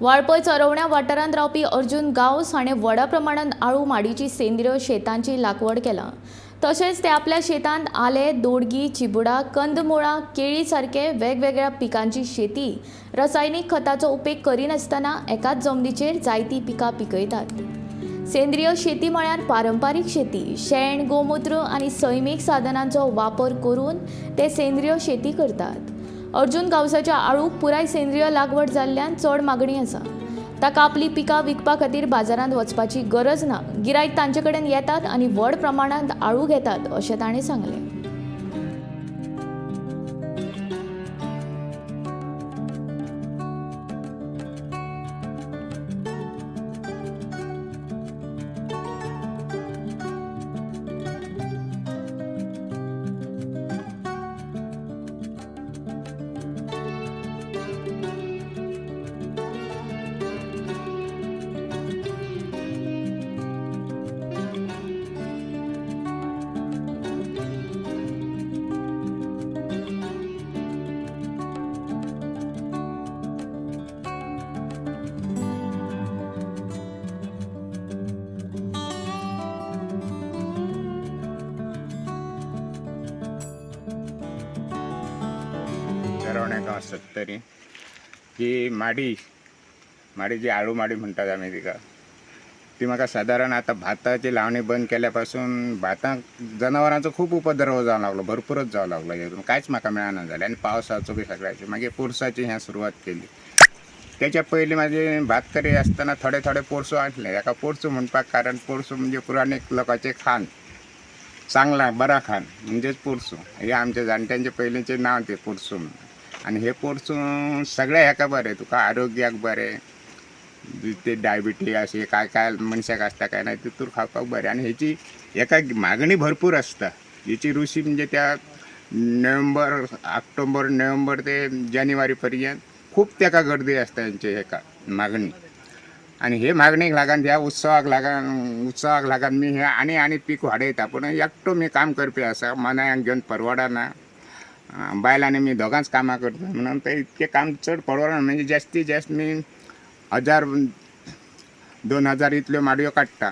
वाळपय चरवण्या वाठारांत रावपी अर्जुन गांवस हाणें व्हडा प्रमाणांत आळू माडीची सेंद्रीय शेतांची लागवड केला. तशेंच ते आपल्या शेतांत आले, दोडगी, चिबुडां, कंदमुळां, केळी सारके वेगवेगळ्या पिकांची शेती रसायनीक खताचो उपेग करिनासतना एकाच जमनीचेर जायतीं पिकां पिकयतात. सेंद्रीय शेती म्हळ्यार पारंपारीक शेती. शेण, गोमुत्र आनी सैमीक साधनांचो वापर करून ते सेंद्रीय शेती करतात. अर्जुन गांवसाच्या आळूक पुराय सेंद्रीय लागवड जाल्ल्यान चड मागणी आसा. ताका आपली पिकां विकपा खातीर बाजारांत वचपाची गरज ना. गिरायक तांचे कडेन येतात आनी व्हड प्रमाणांत आळू घेतात अशें ताणें सांगलें. चरवणे गांव, सत्तरी. ही माडी माडी जी आळू माडी म्हणटात आमी तिका, ती म्हाका सादारण आतां भाताची लावणी बंद केल्या पासून भाताक जनावरांचो खूब उपद्रव जावंक लागलो, भरपूरच जावंक लागलो. हेतून कांयच म्हाका मेळना जालें आनी पावसाचो बी सगळ्याचे. मागीर पोरसाची हें सुरवात केली. तेच्या पयलीं म्हाजे भात करी आसतना थोडे थोडे पोरसो आसले. हेका पोरसो म्हणपाक कारण पोरसो म्हणजे पुराणीक लोकांचें खाण, चांगला बरा खाण म्हणजेच पोरसूं. हे आमच्या जाणट्यांचे पयलींचें नांव तें पोरसूं म्हणून. आनी हे पोरसूं सगळ्या हेका बरें, तुका आरोग्याक बरें, ते डायबिटीज अशें काय काय मनशाक आसता काय ना, तितूर खावपाक बरें. आनी हेची हेका मागणी भरपूर आसता. हेची रुशी म्हणजे त्या नोव्हेंबर, ऑक्टोबर, नोव्हेंबर ते जानेवारी पर्यंत खूब तेका गर्दी आसता हेंचे हेका मागणी. आनी हे मागणीक लागून, ह्या उत्सवाक लागून मी हे आनी आनी पीक वाडयता. पूण एकटो मी काम करपी आसा, मनाक घेवन परवडना. बायल आनी मी दोगांच कामां करता म्हणून ते इतकें काम चड परवडना. म्हणजे जास्तीत जास्त मी 1000, 2000 इतल्यो माडयो काडटा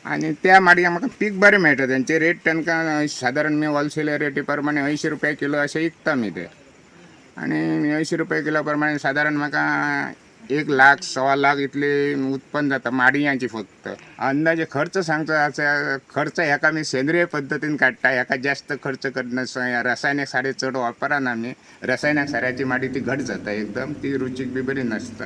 आनी त्या माडयांक म्हाका पीक बरें मेळटा. तेंचे रेट तांकां सादारण मी होलसेल रेटी प्रमाणे 80 रुपया किलो अशें विकता मी ते. आनी 80 रुपया किलो प्रमाणे सादारण म्हाका 1 लाख, 1.25 लाख इतले उत्पन्न जाता माडयांची फक्त. अंदाजे खर्च सांगचो आसा, खर्च हेका मी सेंद्रीय पद्दतीन काडटा. हेका जास्त खर्च करना, रासायनीक सारें चड वापरना आमी. रासायनीक साऱ्याची माडी ती घट जाता एकदम, ती रुचीक बी बरी नासता.